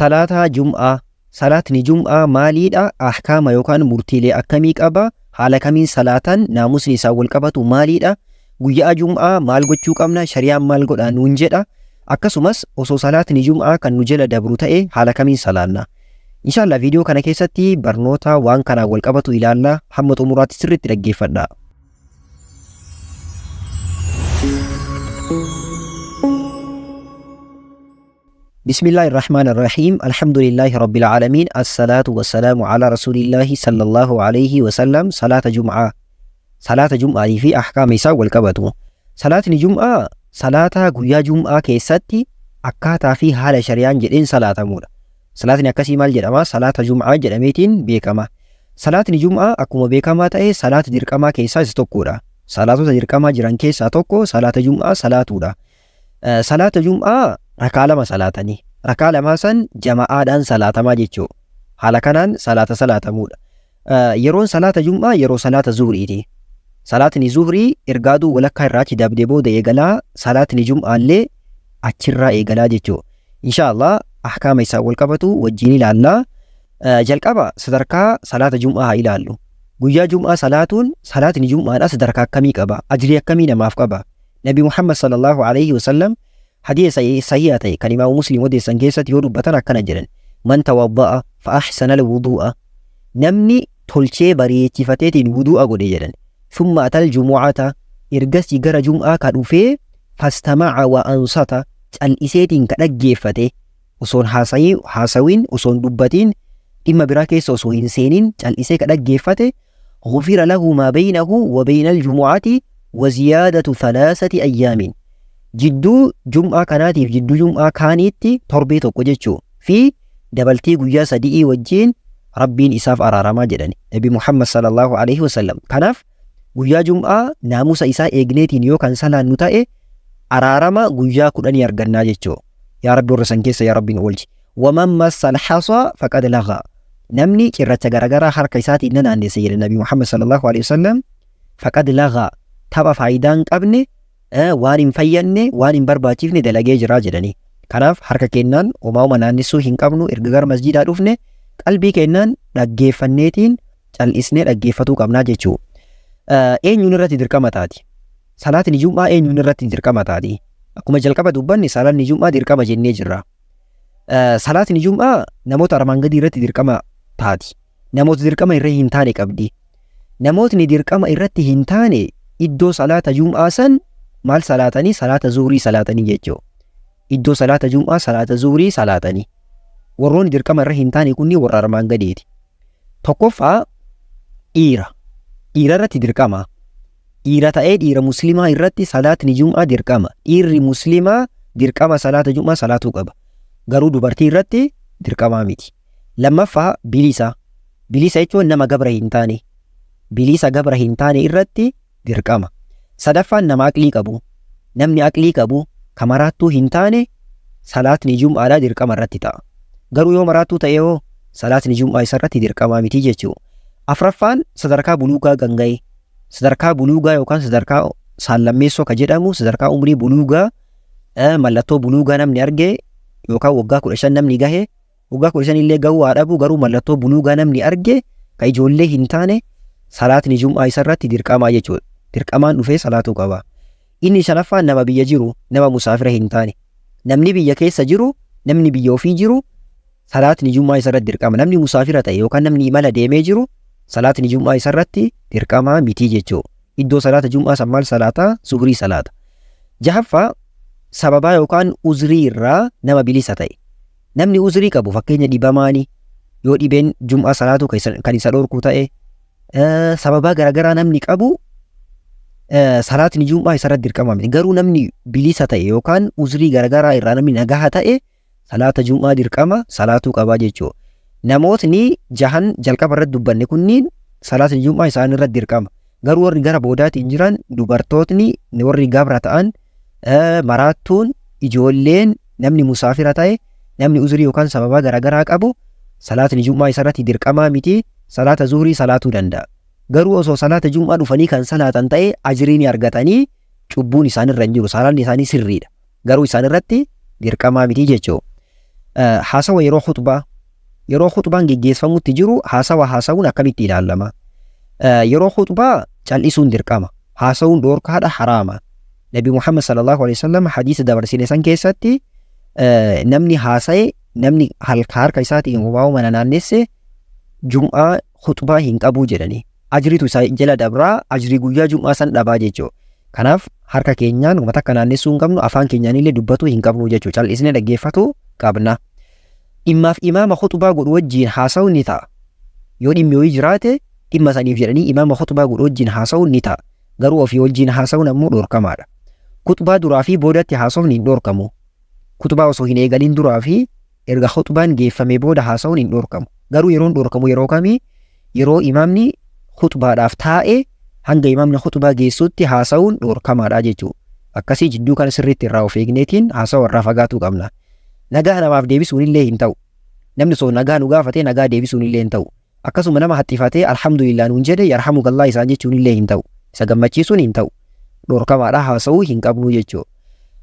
Salaataa Jum'aa Salaatni Jum'aa maaliidha? Ahkaama yookaan murtiilee akkamii qaba? Haala kamiin salaatan? Naamusni isaan wal qabatu maaliidha? Guyyaa Jum'aa maal gochuu qabna? Shari'aan maal godhaa nuun jedha? Akkasumas osoo salaatni Jum'aa kan nu jala dabru ta'e haala kamiin salaanna? Inshallah viidiyoo kana keessatti barnoota waan kanaan wal qabatu ilaalla. Hamma xumuraatti sirriitti dhaggeeffadhaa. Bismillaahi Rahmaan Rahiim. Alhamdulillaahi Rabbil Aalamiin. Assalaatu wassalaamu ala Rasuulillaahi sallallahu alayhi wasallam. Salaata Jum'aa. Salaata Jum'aatii fi ahkaama isaa wal qabatu. Salaatni Jum'aa salaata guyyaa Jum'aa keessatti akkaataa fi haala shari'aan jedheen salaatamuudha. Salaatni akkasii maal jedhama? Salaata Jum'aa jedhameetiin beekama. Salaatni Jum'aa akkuma beekamaa ta'e salaata dirqamaa keessaa isa tokkodha. Salaatota dirqamaa jiran keessaa tokko salaata Jum'aa salaatuudha. Salaata Jum'aa rakaa lama salaatanii. Rakaa lamaa san jama'aadhaan salaatamaa jechuu. Haala kanaan salaata salaatamuudha. Yeroon salaata Jum'aa yeroo salaata zuhriiti. Salaatni zuhrii erga aduu walakkaa irraa achi dabdee booda eegalaa salaatni Jum'aallee achirraa eegalaa jechuu. Insha Allah ahkaama isaan wal qabatu wajjin ilaallaa. Jalqaba sadarkaa salaata Jum'aa haa ilaallu. Guyyaa Jum'aa salaatuun salaatni Jum'aadhaa sadarkaa akkamii qaba? Ajrii akkamii namaaf qaba? Nabi Muhammad sallallahu alayhi wasallam hadiisa sahiha ta'e kan Imaamu Muslim odeessan keessatti yoo dubbatan akkana jedhan: Man tawadda'a fa ahsana al-wudu'a, namni tolchee bareechifateetiin wudu'a godhe jedhan, thumma atal jumu'ata, ergasii gara jum'aa ka dhufee, fastama'a wa ansata, cal'iseetiin ka dhaggeeffate, osoon haasawin, osoon dubbatiin, dhimma biraa keessa osoo hin seenin cal'isee ka dhaggeeffate, ghufira lahu maa baynahu wa baynal jumu'ati wa ziyaadatu thalaasati ayyaamin, jidduu jum'aa kanaatiif jidduu jum'aa kaaniitti torbee tokko jechuu fi dabaltii guyyaa sadi'ii wajjiin Rabbiin isaaf araaramaa jedhani Nabi Muhammad sallallahu alaihi wasallam. Kanaaf guyyaa jum'aa naamusa isaa eegneetiin yoo kan salaannu ta'e araarama guyyaa 10 argannaa jechuu. Yaa Rabbi, warra san keessa yaa Rabbi nu oolchi. Waman massal hasa faqad lagaa. Namni cirracha garagaraa harka isaatiin na naannesse jedhe Nabi Muhammad sallallahu alaihi wasallam, faqad lagaa, tapha faayidaa hin qabne, waan hin fayyanne, waan hin barbaachifne dalagee jira jedhanii. Kanaaf harka kennaan homaa'uma naannessuu hin qabnu. Erga gara masjidaa dhufne qalbii kennaan dhaggeeffanneetiin cal'isnee dhaggeeffatuu qabnaa jechuu. Eenyuun irratti dirqama taati? Salaatni Jum'aa eenyuun irratti dirqama taati? Akkuma jalqaba dubbanne salaatni Jum'aa dirqama jennee jirra. Salaatni Jum'aa namoota armaan gadii irratti dirqama taati. Namoota dirqama irra hin taane qabdi. Namootni dirqama irratti hin taane iddoo salaata Jum'aa san maal salaatanii? Salaata zuhrii salaatanii jechuudha. Iddoo salaata Jum'aa salaata zuhrii salaatanii. Warroonni dirqama irra hin taane kunniin warra armaan gadiiti. Tokkoffaa, dhiira. Dhiira irratti dirqama. Dhiira ta'ee dhiira muslimaa irratti salaatni Jum'aa dirqama. Dhiirri muslimaa dirqama salaata Jum'aa salaatuu qaba. Garuu dubartii irratti dirqamaa miti. Lammaffaa, bilisa. Bilisa jechuun nama gabra hin taane. Bilisa gabra hin taane irratti dirqama. Sadaffaan, nama aqlii qabu. Namni aqlii qabu ka maraattuu hin taane salaatni Jum'aadhaa dirqama irratti ta'a. Garuu yoo maraattuu ta'e hoo salaatni Jum'aa isa irratti dirqamaa miti jechuudha. Afraffaan, sadarkaa buluugaa kan ga'e. Sadarkaa buluugaa yookaan sadarkaa saallammeessoo ka jedhamu sadarkaa umrii buluugaa, mallattoo buluugaa namni arge yookaan waggaa 15 namni gahe, waggaa 15 illee gahuu haa dhabu, garuu mallattoo buluugaa namni arge ka ijoollee hin taane salaatni Jum'aa isa irratti dirqamaa jechuudha. Dirqamaan dhufee salaatuu qaba. Inni shanaffaan, nama biyya jiru, nama musaafira hin taane. Namni biyya keessa jiru, namni biyya ofii jiru salaatni Jum'aa isa irratti dirqama. Namni musaafira ta'e yookaan namni imala deemee jiru salaatni Jum'aa isa irratti dirqamaa miti jechuudha. Iddoo salaata Jum'aa san maal salaataa? Zuhrii salaata. Jahaffaa, sababaa yookaan uzrii irraa nama bilisa ta'e. Namni uzrii qabu, fakkeenya dhibamaani, yoo dhibeen Jum'aa salaatuu kan isa dhorku ta'e, sababaa garaagaraa namni qabu salaatni Jum'aa isarratti dirqama miti. Garuu namni bilisa ta'e yookaan uzrii garaagaraa irraa namni nagaha ta'e salaata Jum'aa dirqama salaatuu qabaa jechuudha. Namootni jahan jalqaba irratti dubbanne kunniin salaatni Jum'aa isaan irratti dirqama. Garuu warri gara boodaatiin jiran, dubartootni, warri gabra ta'an, maraattuun, ijoolleen, namni musaafira ta'e, namni uzrii yookaan sababaa garaagaraa qabu salaatni Jum'aa isarratti dirqamaa miti, salaata zuhrii salaatuu danda'a. Garuu osoo salaata Jum'aa dhufanii kan salaatan ta'e ajrii ni argatanii, cubbuun isaanirra hin jiru, salaanni isaanii sirriidha. Garuu isaan irratti dirqamaa miti jechuudha. Haasawa yeroo khuxbaa. Yeroo khuxbaan geggeeffamutti jiru haasawa haasawuun akkamitti ilaalama? Yeroo khuxbaa cal'isuun dirqama. Haasawuun dhoorkaadha, haraama. Nabi Muhammad sallallahu alaihi wasallam hadiisa dabarsine san keessatti namni haasaye, namni harka isaatiin homaa mana naannesse jum'aa khuxbaa hin qabuu jedhani. Ajriitu isa jala dabraa, ajrii guyyaa jum'aa san dhabaa jechuudha. Kanaaf harka keenyaan uummata akka naannessuu hin qabnu, afaan keenyaan illee dubbatuu hin qabnu jechuudha. Cal'isnee dhaggeeffatu qabna. Dhimmaaf imaama khuxbaa godhu wajjin haasa'uun ni ta'a. Yoo dhimmi wayii jiraate dhimma saniif jedhanii imaama khuxbaa godhu wajjin haasa'uun ni ta'a. Garuu ofii wajjin haasa'uun ammoo dhorkamaadha. Khuxbaa duraa fi boodatti haasofni hin dhorkamu. Khuxbaa osoo hin eegalin duraa fi erga khuxbaan geeffamee booda haasa'uun hin dhorkamu. Garuu yeroon dhorkamu yeroo kamii? Yeroo imaamni khuxbaadhaaf taa'e hanga imaamni khuxbaa geessutti haasa'uun dhorkamaadha jechuudha. Akkasii jidduu kana sirriitti irraa of eegneetiin haasawa irraa fagaatuu qabna. Nagaa namaaf deebisuun illee hin ta'u. Namni osoo nagaa nu gaafatee nagaa deebisuun illee hin ta'u. Akkasuma nama haxxifatee alhamdulillah nuun jedhe yarhamukallah isaan jechuun illee hin ta'u. Isa gammachiisuun hin ta'u. Dhorkamaadha, haasa'uu hin qabnu jechuudha.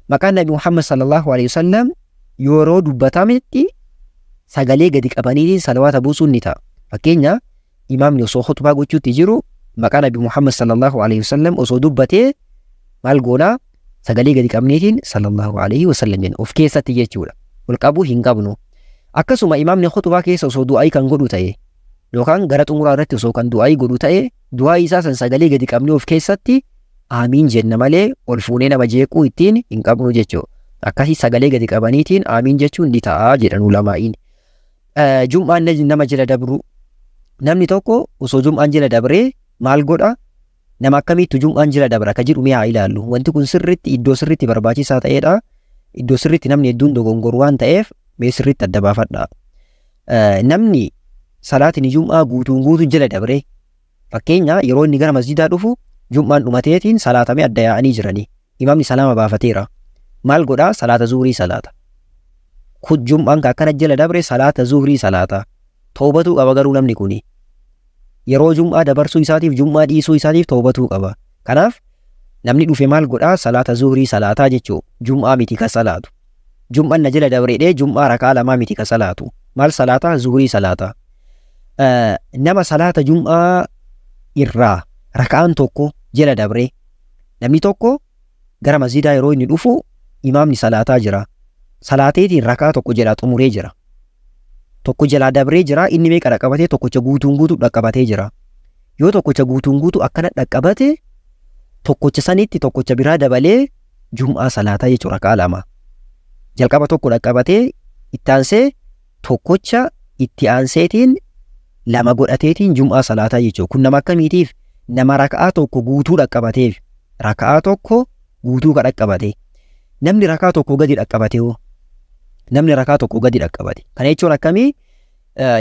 Maqaan Nabi Muhammad sallallahu alaihi wasallam yeroo dubbatametti sagalee gadi qabaniitiin salawaata buusuun ni ta'a. Fakkeenya, imaamni osoo khutbaa gochuutti jiru maqaa Nabi Muhammad sallallahu alaihi wasallam osoo dubbatee maal goonaa? Sagalee gadi qabneetiin sallallahu alaihi wasallam jenna of keessatti jechuudha. Ol qabuu hin qabnu. Akkasuma imaamni khutbaa keessa osoo du'aayii kan godhu ta'e yookaan gara xumuraa irratti osoo kan du'aayii godhu ta'e, du'aayii isaa san sagalee gadi qabnee of keessatti aamiin jenna malee ol fuunee nama jeequu ittiin hin qabnu jechuudha. Akkasii sagalee gadi qabaniitiin aamiin jechuun ni ta'a jedhan ulamaa'iin. Jum'aan nama jala dabruu. Namni tokko osoo jum'aan jala dabree maal godha? Nama akkamiittu jum'aan jala dabra ka jedhu mee haa ilaallu. Wanti kun sirriitti iddoo sirriitti barbaachisaa ta'edha. Iddoo sirriitti namni hedduun dogongoru waan ta'eef mee sirriitti adda baafadha. Namni salaatiin jum'aa guutuun guutuu jala dabree, fakkeenya, yeroo inni gara masjidaa dhufu jum'aan dhumateetiin salaatamee adda yaa'anii jiranii. Imaamni salaama baafateera. Maal godhaa? Salaata zuhurii salaata. Kun jum'aan ka akkana jala dabre salaata zuhurii salaata. Toobatuu qaba garuu namni kuni. Yeroo jum'aa dabarsuu isaatiif, jum'aa dhiisuu isaatiif toobatuu qaba. Kanaaf namni dhufe maal godhaa? Salaata zuhurii salaataa jechuu. Jum'aa miti ka salaatu. Jum'aan na jala dabreedhee jum'aa rakaa lamaa miti ka salaatu. Maal salaataa? Zuhurii salaata. Nama salaata jum'aa irraa raka'aan tokko jala dabree, namni tokko gara masjidaa yeroo inni dhufu imaamni salaataa jira. Salaateetiin rakaa tokko jalaa xumuree jira. Tokko jalaa dabree jira, inni meeqa dhaqqabatee? Tokkocha guutuun guutuu dhaqqabatee jira. Yoo tokkocha guutuun guutuu akkana dhaqqabate, tokkocha sanitti tokkocha biraa dabalee jum'aa salaataa jechuudha, rakaa lama. Jalqaba tokko dhaqqabatee itti aansee tokkocha itti aanseetiin lama godhateetiin jum'aa salaataa jechuudha. Kun nama akkamiitiif? Nama raka'aa tokko guutuu dhaqqabateef. Raka'aa tokko guutuu ka dhaqqabate. Namni rakaa tokko gadi dhaqqabate hoo? Namni rakaa tokko gadi dhaqqabate. Kana jechuun akkamii?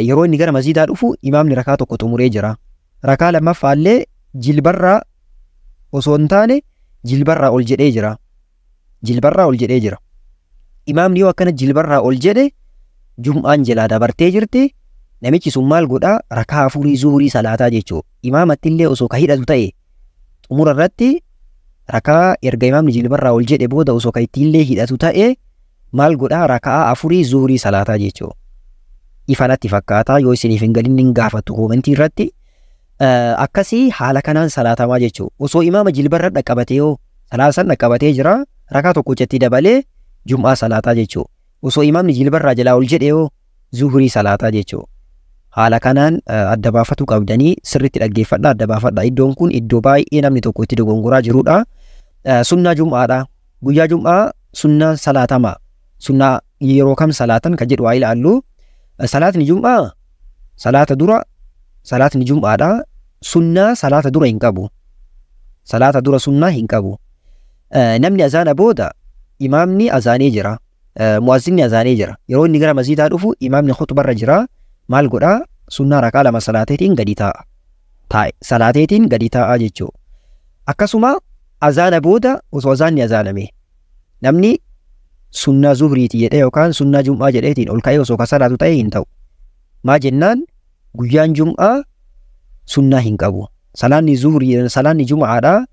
Yeroo inni gara masjidaa dhufu imaamni rakaa tokko xumuree jira. Rakaa lammaffaallee jilbarraa osoo hin taane jilbarraa ol jedhee jira. Jilbarraa ol jedhee jira. Imaamni yoo akkana jilbarraa ol jedhe jum'aan jalaa dabartee jirti. Namichi sun maal godhaa? Rakaa afurii zuhurii salaataa jechuudha. Imaamatti illee osoo ka hidhatu ta'e, xumura irratti rakaa erga imaamni jilbarraa ol jedhe booda osoo ka ittiillee hidhatu ta'e maal godhaa? Rakaa afurii zuhurii salaataa jechuudha. Ifa natti fakkaataa, yoo isiniif hin galin hin gaafattu koomentii irratti. Akkasii haala kanaan salaatamaa jechuudha. Osoo imaama jilbarra dhaqqabatee yoo salaasan dhaqqabatee jira, rakaa tokkochatti dabalee jum'aa salaataa jechuudha. Osoo imaamni jilbarraa jalaa ol jedhe yoo zuhurii salaataa jechuudha. Haala kanaan adda baafatuu qabdanii, sirriitti dhaggeeffadha, adda baafadha. Iddoon kun iddoo baay'ee namni tokko itti dogongoraa jirudha. Sunnaa jum'aadha. Guyyaa jum'aa sunnaan salaatama. Sunnaa yeroo kam salaatan kan jedhu haa ilaallu. Salaatni jum'aa salaata dura, salaatni jum'aadha. Sunnaa salaata dura hin qabu. Salaata dura sunnaa hin qabu. Namni azaana booda imaamni azaanee jira. Mu'azzinni azaanee jira. Yeroo inni gara masjidaa dhufu imaamni khuxbarra jira. Maal godhaa? Sunnaa rakaa lama salaateetiin gadi taa'a. Taa'e salaateetiin gadi taa'a jechuudha. Akkasuma azaana booda osoo azaanni azaaname namni sunnaa zuhriiti jedhee yookaan sunnaa jum'aa jedheetiin ol ka'ee osoo ka salaatu ta'e hin ta'u. Maa jennaan, guyyaan jum'aa sunnaa hin qabu. Salaanni zuhrii, salaanni jum'aadhaa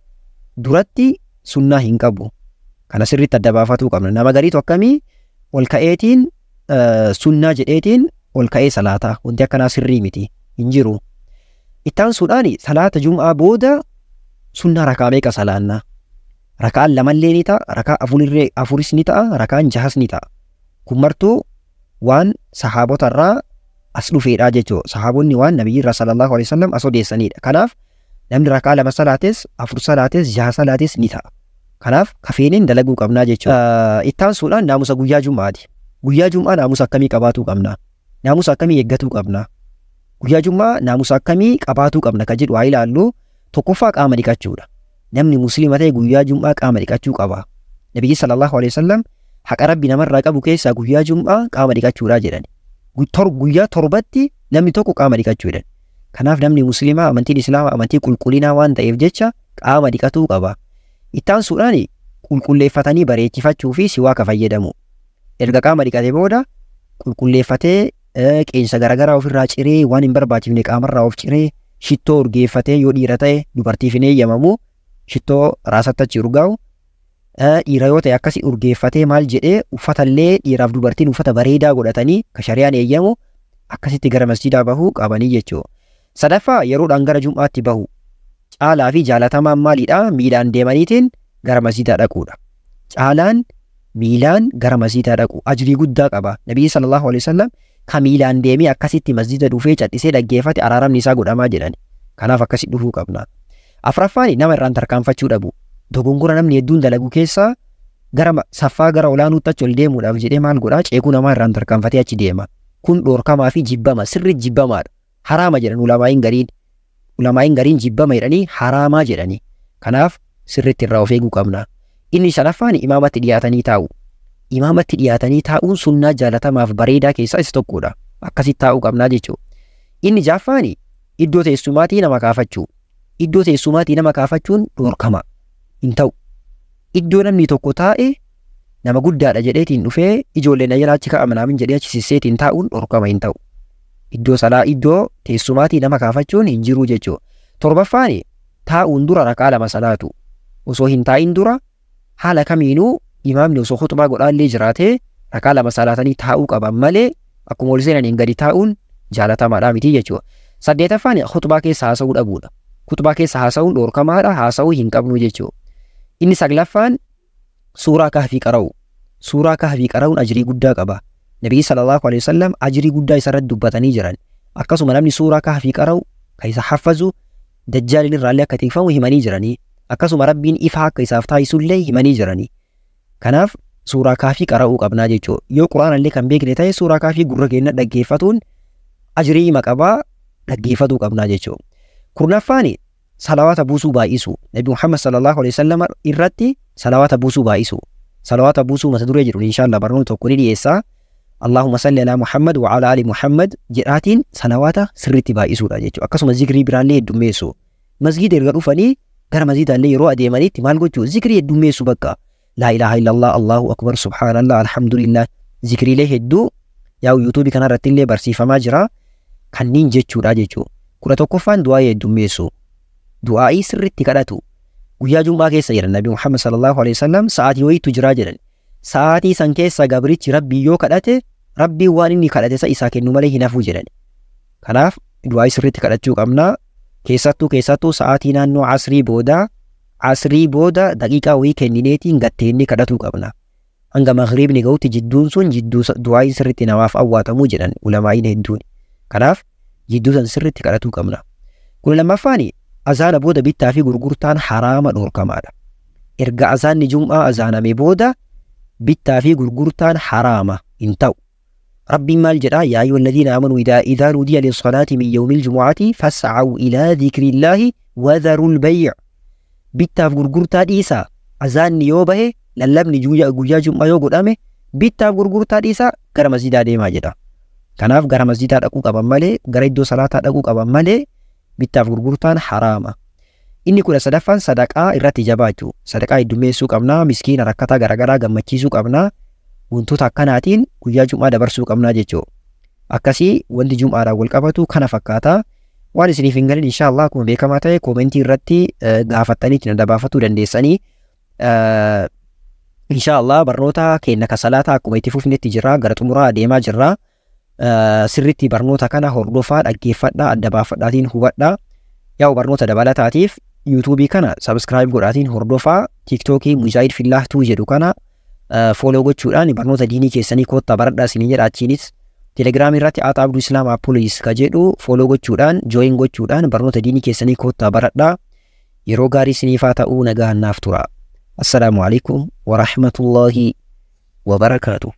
duratti sunnaa hin qabu. Kana sirriitti adda baafatuu qabna. Nama gariitu akkamii ol ka'eetiin Sunnaa jedheetiin ol ka'ee salaata. Wanti akkanaa sirrii miti. Hin jiru. Itti aansuudhaan salaata Jum'aa booda sunnaa rakaa meeqa salaanna? Rakaan lamallee ni ta'a, rakaa afurirree afuris ni ta'a, rakaan jahas ni ta'a. Kun martuu waan sahaabota irraa as dhufeedha jechuudha. Sahaabonni waan nabiyyi irraa sallallahu alaihi wasallam as odeessanidha. Kanaaf namni rakaa lama salaates, afur salaates, jaha salaates ni ta'a. Kanaaf kafeeneen dalaguu qabnaa jechuudha. Itti aansuudhaan naamusa guyyaa Jum'aati. Guyyaa Jum'aa naamusa akkamii qabaatuu qabna? Naamusa akkamii eeggatuu qabna? Guyyaa Jum'aa naamusa akkamii qabaatuu qabna ka jedhu haa ilaallu. Tokkoffaa, qaama dhiqachuudha. Namni Musliima ta'e guyyaa Jum'aa qaama dhiqachuu qaba. Nabiyyi sallallahu alaihi wasallam haqa Rabbi namarraa qabu keessaa guyyaa Jum'aa qaama dhiqachuudha jedhan. Guyyaa 7tti namni tokko qaama dhiqachuu jedhan. Kanaaf namni Musliimaa, amantiin Islaamaa amantii qulqullinaa waan ta'eef jecha, qaama dhiqatuu qaba. Itti aansuudhaan qulqulleeffatanii bareechifachuu fi siwaaka fayyadamu. Erga qaama dhiqate booda qulqulleeffatee, qeensa garaagaraa ofirraa ciree, waan hin barbaachifne qaamarraa of ciree, shittoo urgeeffatee, yoo dhiira ta'e, dubartiif hin eeyyamamu shittoo raasatti achi urgaa'u. Dhiira yoo ta'e akkasi urgeeffatee, maal jedhee, uffatallee dhiiraaf dubartiin uffata bareedaa godhatanii ka shari'aan eeyyamu akkasitti gara masjidaa bahuu qabanii jechuudha. Sadaffaa, yeroodhaan gara Jum'aatti bahu. Caalaa fi jaalatamaan maalidha? Miilaan deemaniitiin gara masjidaa dhaquudha. Caalaan miilaan gara masjidaa dhaqu ajrii guddaa qaba. Nabiyyi sallallahu alaihi wasallam ka miilaan deemee akkasitti masjida dhufee cadhisee dhaggeeffate araaramni isaa godhamaa jedhan. Kanaaf akkasitti dhufuu qabna. Afraffaan, nama irraan tarkaanfachuu dhabu. Dogongora namni hedduun dalagu keessaa gara saffaa gara olaanuutti achi ol deemuudhaaf jedhee maal godhaa? Ceekuu namaa irraan tarkaanfatee achi deema. Kun dhoorkamaa fi jibbama, sirri jibbamaadha. Haraama jedhan ulamaa'iin gariin. Ulamaa'iin gariin jibbama jedhanii, haraamaa jedhanii. Kanaaf sirriitti irraa of eeguu qabna. Inni shanaffaan imaamatti dhiyaatanii taa'u. Imaamatti dhiyaatanii taa'uun sunnaa jaalatamaaf bareedaa keessaa isa tokkodha. Akkasitti taa'uu qabnaa jechuudha. Inni jaaffaan iddoo teessumaatii nama kaafachuu. Iddoo teessumaatii nama kaafachuun dhoorkama. Hin ta'u. Iddoo namni tokko taa'e nama guddaadha jedheetiin dhufee ijoolleen na jalaa achi kaa'ama naamin jedhee achi sisseetiin taa'uun dhorkama, hin ta'u. Iddoo salaa iddoo teessumaatii nama kaafachuun hin jiru jechuudha. Torbaffaan taa'uun dura rakaa lama salaatu. Osoo hin taa'in dura haala kamiinuu imaamni osoo khutbaa godhaallee jiraatee rakaa lama salaatanii taa'uu qaban malee akkuma ol seenaniin gadi taa'uun jaalatamaadhaa miti jechuudha. Saddeetaffaan khutbaa keessa haasa'uu dhabuudha. Khutbaa keessa haasa'uun dhorkamaadha, haasa'uu hin qabnu jechuudha. Inni saglaffaan suuraa Kahfii qara'u. Suuraa Kahfii qara'uun ajrii guddaa qaba. Nabiyyi sallallahu alaihi wasallam ajrii guddaa isarratti dubbatanii jiran. Akkasuma namni suuraa Kahfii qara'u kan isa haffazu dajjaaliin irraallee akka tikfamu himanii jiranii. Akkasuma Rabbiin ifa akka isaaf taasisullee himanii jiranii. Kanaaf suuraa Kahfii qara'uu qabnaa jechuudha. Yoo Quraanallee kan beekne ta'e, suuraa Kahfii gurra keenya dhaggeeffatuun ajrii hima qabaa, dhaggeeffatuu qabnaa jechuudha. Kurnaffaan salawaata buusuu baay'isuu. Nabi Muhammad sallallahu alaihi wasallam irratti salawaata buusuu baay'isuu. Salawaata buusuu mata duree jedhuun inshallah barnoota tokko ni dhiyeessaa. Allahumma salli ala Muhammad wa ala ali Muhammad jedhaatiin salawaata sirriitti baay'isuudha jechuudha. Akkasuma zikrii biraallee heddummeessu. Masgiida erga dhufanii gara masgiidaallee yeroo adeemanitti maal gochuu? Zikrii heddummeessu bakka. Laa ilaaha illallah, Allahu akbar, subhaanallah, alhamdulillah. Zikriilee hedduu yaa'u yuutuubii kanarratti illee barsiifamaa jira. Kanniin jechuudha jechuudha. 11ffaan du'aa'ii heddummeessu. Du'aa'ii sirriitti kadhatu. Guyyaa Jum'aa keessa jedhan Nabi Muhammad sallallahu alaihi wasallam sa'aatii wayiitu jiraa jedhan. Sa'aatii san keessa gabrichi Rabbii yoo kadhate, Rabbiin waan inni kadhate isa isaa kennu malee hin hafu jedhan. Kanaaf du'aa'ii sirriitti kadhachuu qabna. Keessattuu keessattuu sa'aatii naannoo asrii booda, asrii booda daqiiqaa wayii kennineetiin gatteennee kadhatuu qabna. Hanga maghriibni ga'utti jidduun sun jidduu du'aa'iin sirriitti namaaf awwaatamuu jedhan ulamaa'iin hedduun. Kanaaf jidduu san sirriitti kadhatuu qabna. 12ffaan azaana booda bittaa fi gurgurtaan haraama, dhoorkamaadha. Erga azaanni Jum'aa azaaname booda bittaa fi gurgurtaan haraama, hin ta'u. Rabbiin maal jedhaa? Yaa ayyuha alladhiina aamanuu idhaa nuudiya lissalaati min yawmil jumu'ati fas'aw ilaa dhikrillahi wadharul bay'. Bittaaf gurgurtaa dhiisaa. Azaanni yoo bahe, lallabni guyyaa Jum'aa yoo godhame, bittaaf gurgurtaa dhiisaa, gara masjidaa deemaa jedha. Kanaaf gara masjidaa dhaquu qaban malee, gara iddoo salaataa dhaquu qaban malee, bittaaf gurgurtaan haraama. Inni 13ffaan sadaqaa irratti jabaachuu. Sadaqaa heddummeessuu qabnaa, miskiina rakkataa garaagaraa gammachiisuu qabnaa. Wantoota akkanaatiin guyyaa Jum'aa dabarsuu qabnaa jechuudha. Akkasii wanti Jum'aadhaan wal qabatu kana fakkaata. Waan isiniif hin galin inshallah akkuma beekamaa ta'e koomentii irratti gaafattanii ittiin adda baafatuu dandeessanii. Inshaa Allah barnoota keenna ka salaataa akkuma itti fufnetti jirra, gara xumuraa adeemaa jirra. Sirritti barnoota kana hordofaa, dhaggeeffadhaa, adda baafadhaatiin hubadhaa. Yaa'u barnoota dabalataatiif yuutuubii kana subscribe godhaatiin hordofaa, tiiktookii Mujaahid Fillaah 2 jedhu kana follow gochuudhaan barnoota diinii keessanii koottaa baradhaa isinii jedha. Achiinis telegiraamii irratti @AbduIslamApologies ka jedhu follow gochuudhaan, join gochuudhaan barnoota diinii keessanii koottaa baradhaa. Yeroo gaarii isiniifaa ta'uu, nagaan naaf tura. Assalaamu alaikum wa rahmatullaahi wa barakaatuh.